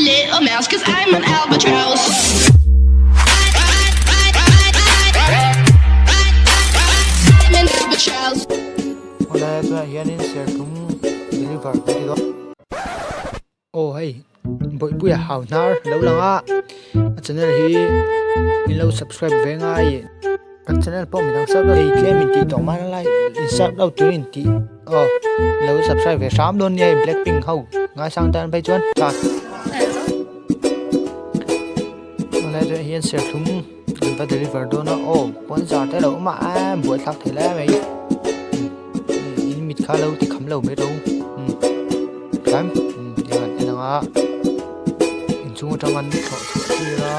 little mouse, cause I'm an albatross. I'm an albatross. Awle tunah hianin serthlum deliver kan ti dawn. Aw hei Bawihpuia hau hnar lo lang a, a channel hi in lo subscribe ve ngai kan channel pawh midang sub hei tlem in tih tawh mai lai in sub lo turin tih aw lo subscribe ve hram dawn nia hei blackpink ho ngaisang tan phei chuan tha awle tunah hian serthlum an va deliver dawn a aw pawn zar te lo awm a buaithlak thei lai mai in mit kha lo ti kham lo mai ro tlai tiang an en ang a inchung atang an thlawh chhuah tir a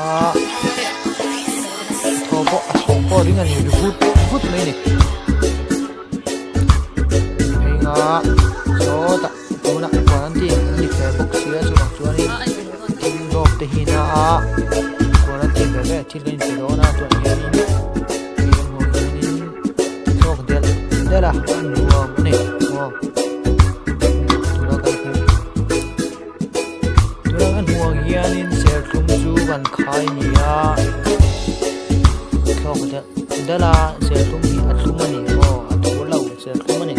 thaw pawh a thawm pawh a ring a ni ri vut vut mai a ni phei nga sawtah tunah quarantine an ni ve bawk sia chuvang chuanin thil rawk te hi na a quarantine ve ve thil kan inpe dawn a tunah hianin hei kan hmuh hianin thlawk delh delh a a nuam a ni aw tuna kan hmuh tuna kan hmuh ang hianin serthlum chu kan khai a ni a thlawk delh delh a serthlum hi a thlum a ni aw a tur lo serthlum a ni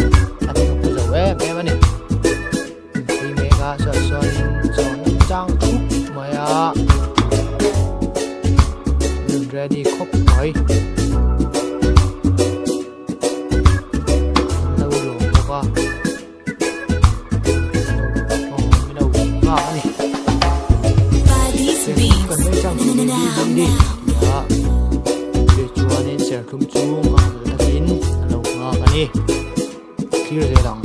a hming a pu zo em em a ni phei mek a chuan chuanin chaw chang thup mai a ready khawp mai. An lo lawm bawk a aw min lo nghak a ni kan vei chang chu ni ni a tichuanin serthlum chu nghak leh takin an lo nghak a ni thlir zel ang.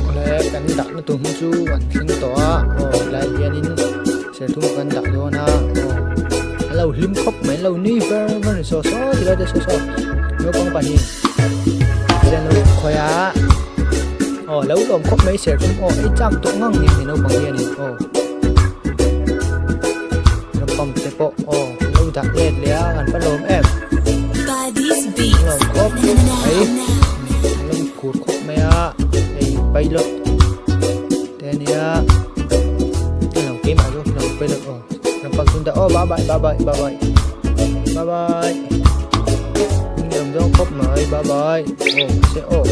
Awle kan dahna tur hmun chu an thleng tawh a aw helai hianin serthlum kan dah dawn a aw a lo hlim khawp mai an lo nui ver ver a ni saw saw tilai te saw saw naupang pahnih te an lo khawi a aw a lo lawm khawp mai serthlum aw ei chak tawh ngang ni naupang hianin aw. Rampam te pawh aw an lo dah let leh a an va lawm em an lawm khawp mai an lo phur khawp mai a hei pilot te a nia lo keimah chu lo pilot aw rampam chu an dah aw bye bye bye bye bye bye bye bye an lawm dawn khawp mai bye bye aw mahse aw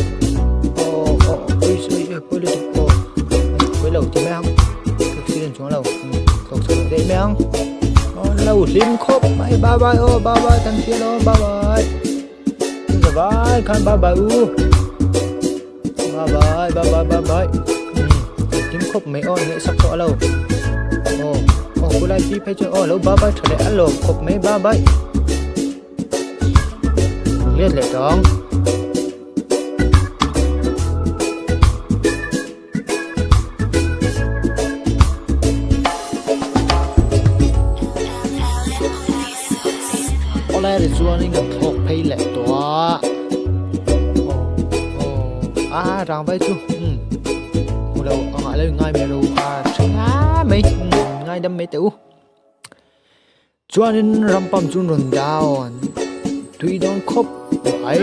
aw aw ui ui ui pawi lutuk aw pawi lo ti mai ang accident chuang lo tlawk chho leh daih mai ang aw lo hlim khawp mai bye bye aw bye bye kan hria lo bye bye za vai khan bye bye u bye bye bye bye bye bye hlim khawp mai aw ngaih sak tawh lo aw aw khulai pi phei chuan aw lo bye bye tha leh a lawm khawp mai bye bye let leh tawng. Awlai ri chuanin kan thlawk phei leh tawh a aw aw a rang vai chu umm hmu lo angah lo ngai mai lo a tha nga mai umm ngai dam mai teh u chuanin rampam chu an rawn down tui dawn khawp mai.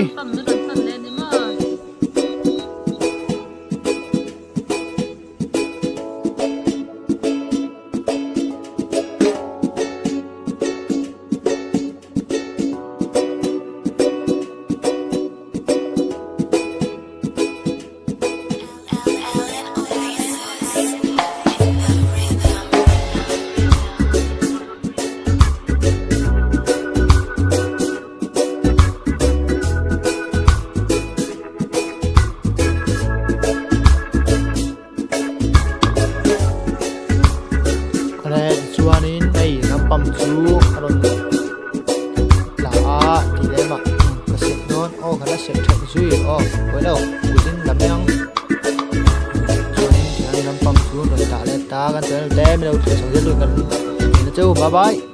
Chuanin hei rampam chu a rawn tla a tih leh mah ka seh dawn aw ka la seh that zui aw pawi lo kutin la mai ang chuanin tihian rampam chu a rawn tla leh ta kan channel te min lo thlir chho zel tur kan en a chu bye bye.